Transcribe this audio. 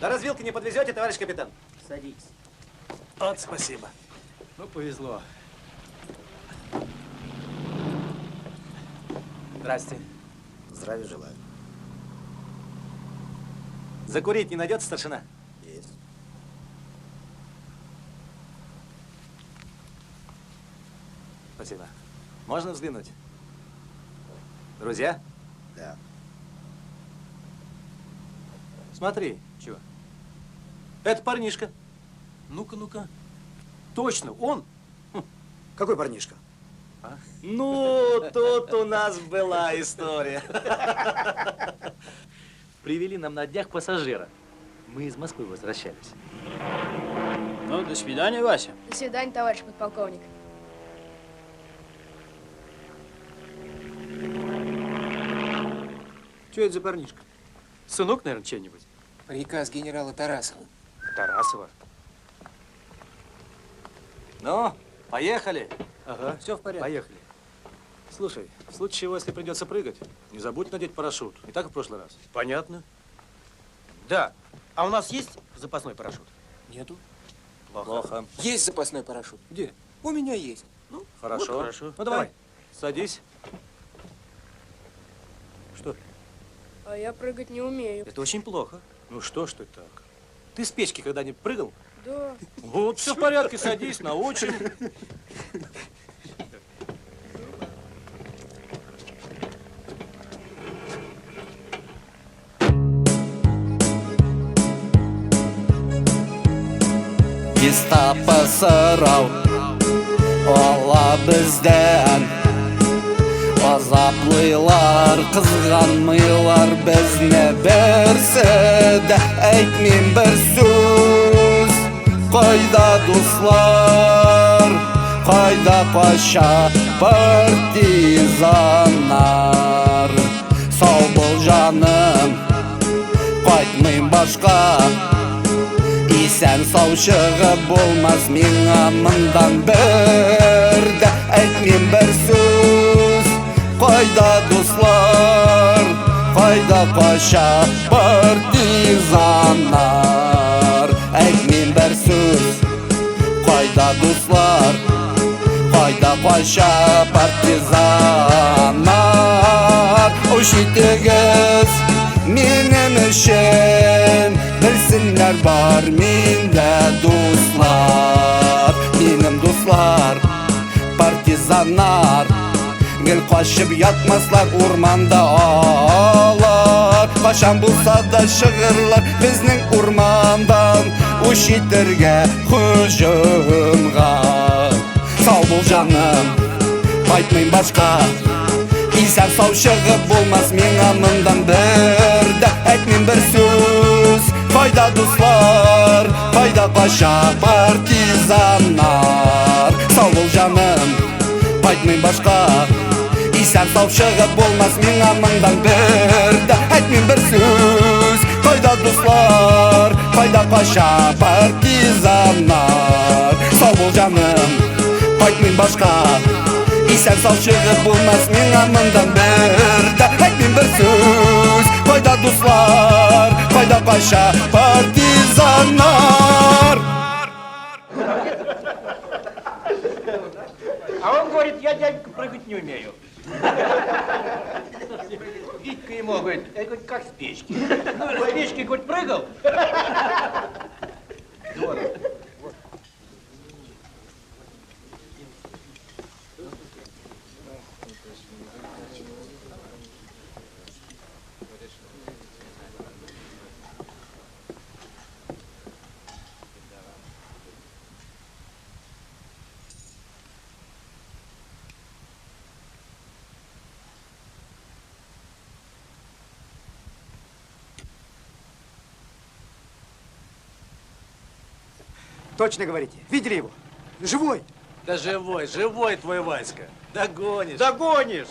До развилки не подвезете, товарищ капитан? Садитесь. Вот, спасибо. Ну, повезло. Здрасте. Здравия желаю. Закурить не найдется, старшина? Есть. Спасибо. Можно взглянуть? Друзья? Да. Смотри. Чего? Это парнишка. Ну-ка, ну-ка. Точно, он? Какой парнишка? А? Ну, тут у нас была история. Привели нам на днях пассажира. Мы из Москвы возвращались. Ну, до свидания, Вася. До свидания, товарищ подполковник. Что это за парнишка? Сынок, наверное, чей-нибудь? Приказ генерала Тарасова. Тарасова? Ну, поехали. Ага. Все в порядке. Поехали. Слушай, в случае чего, если придется прыгать, не забудь надеть парашют. Не так, как в прошлый раз. Понятно. Да. А у нас есть запасной парашют? Нету. Плохо. Плохо. Есть запасной парашют. Где? У меня есть. Ну, хорошо. Вот хорошо. Ну, давай. Садись. Что? А я прыгать не умею. Это очень плохо. Ну что ж ты так? Ты с печки когда-нибудь прыгал? Да. Вот, все в порядке, садись, научим. Гестапо сорау ала бездән, азаплыйлар, кызганмыйлар безне, берсе дә әйтмим бер сүз. Кайда дуслар, кайда кача партизаннар? Сау бул, җаным, кайтмыйм башка. Исән сау чыгып булмас миңа мондан, бер дә әйтмим бер сүз. Кайда дуслар, кайда кача партизаннар? Әйтмим бер сүз. Кайда дуслар, кайда кача партизаннар? Үч итегез минем өчен, белсеннәр бар миндә дуслар. Минем дуслар, партизаннар, гел качып ятмаслар урманда алар. Качан булса да чыгырлар безнең урмандан, үч итәргә һөҗүмгә. Сау бул, җаным, кайтмыйм башка. Исән сау чыгып булмас миңа мондан, бер дә әйтмим бер сүз. Кайда дуслар, кайда кача партизаннар? Сау бул, җаным, кайтмыйм башка. Исән сау чыгып булмас миңа мондан, бер дә әйтмим бер сүз. Кайда дуслар, кайда кача партизаннар? Сау бул, җаным, кайтмыйм башка. Исән сау чыгып булмас миңа мондан, бер дә әйтмим бер сүз. Кайда дуслар, кайда кача партизаннар? А он говорит, я, дядька, прыгать не умею. Витька ему говорит, я, говорит, как с печки. Ну, с печки, говорит, прыгал. Здорово. Точно говорите, видели его? Живой! Да живой, живой твой Васька. Догонишь. Догонишь.